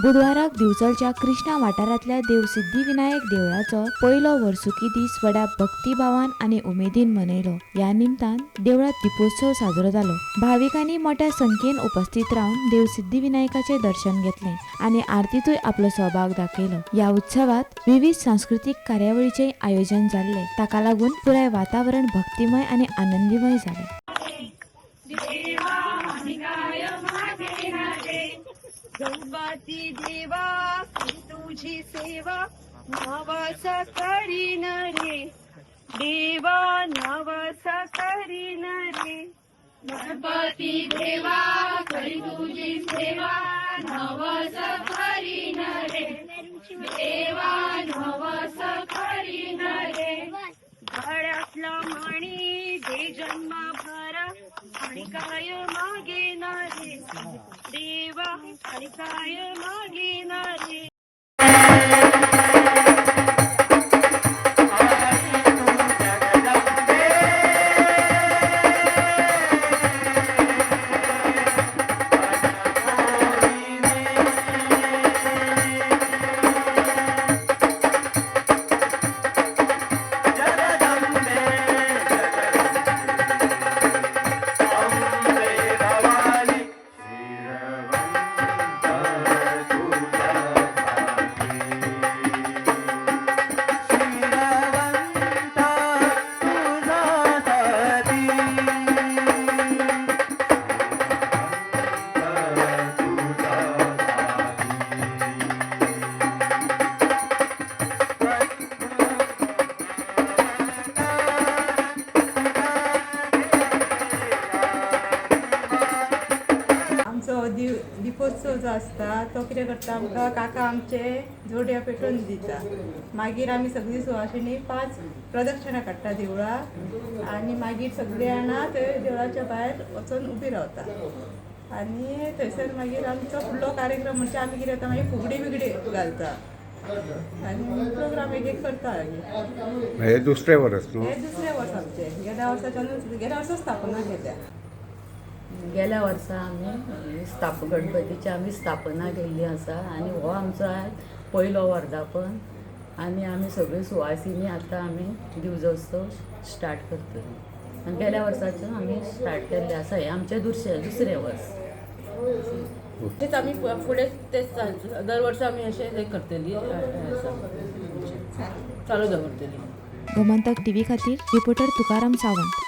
बुधवाराक दिवचलच्या कृष्णा वाठारांतल्या देव सिद्धिविनायक देवळाचो पयलो वर्सुकी दीस व्हडा भक्तिभावान आनी उमेदीन मनयलो. ह्या निमतान देवळांत दीपोत्सव साजरो जालो. भाविकांनी मोठ्या संख्येन उपस्थित रावन देव सिद्धिविनायकाचें दर्शन घेतलें आनी आरतींतूय आपलो सहभाग दाखयलो. ह्या उत्सवात विविध सांस्कृतीक कार्यावळीचें आयोजन जाल्लें. ताका लागून पुराय वातावरण भक्तिमय आनी आनंदीमय जालें. गणपती देवा, तुझी सेवा नवस करीन रे, देवा नवस करीन रे. गणपती देवा, करी तुझी सेवा, नवस करीन रे, देवा नवस करीन रे. गळ्यातला मणी दे जन्म भरा, आणि काय मागेन रे, देवा आणि काय मागेन रे. आमचो दिपोत्सव जो आसता तो कितें करता, आमकां काका आमचे जोडया पेटोवन दिता. मागीर आमी सगळीं सुवासिनी 5 प्रदक्षिणा काडटा देवळाक आनी मागीर सगळीं जाणां थंय देवळाच्या भायर वचून उबी रावता आनी थंयसर मागीर आमचो फुडलो कार्यक्रम म्हणजे आमी कितें जाता, मागीर फुगडी बिगडी घालता आनी प्रोग्राम एक एक करता मागीर. हे दुसरें वर्स न्हू? हें दुसरें वर्स आमचें. गेल्या वर्साच्यानूच, गेल्या वर्सा स्थापना केल्या. गेल्या वर्सा आमी गणपतीची आमी स्थापना केल्ली आसा आनी हो आमचो आयज पयलो वर्धापन आनी आमी सगळीं सुवासिनी आतां आमी दिवजोत्सव स्टार्ट करतली आनी गेल्या वर्साच्यान आमी स्टार्ट केल्लें आसा. हें आमचें दुसरें दुसरें वर्स. तेच आमी फुडें तेच दर वर्सा आमी अशें हें करतली, चालू दवरतली. गोमंतक टीव्ही खातीर रिपोर्टर तुकाराम सावंत.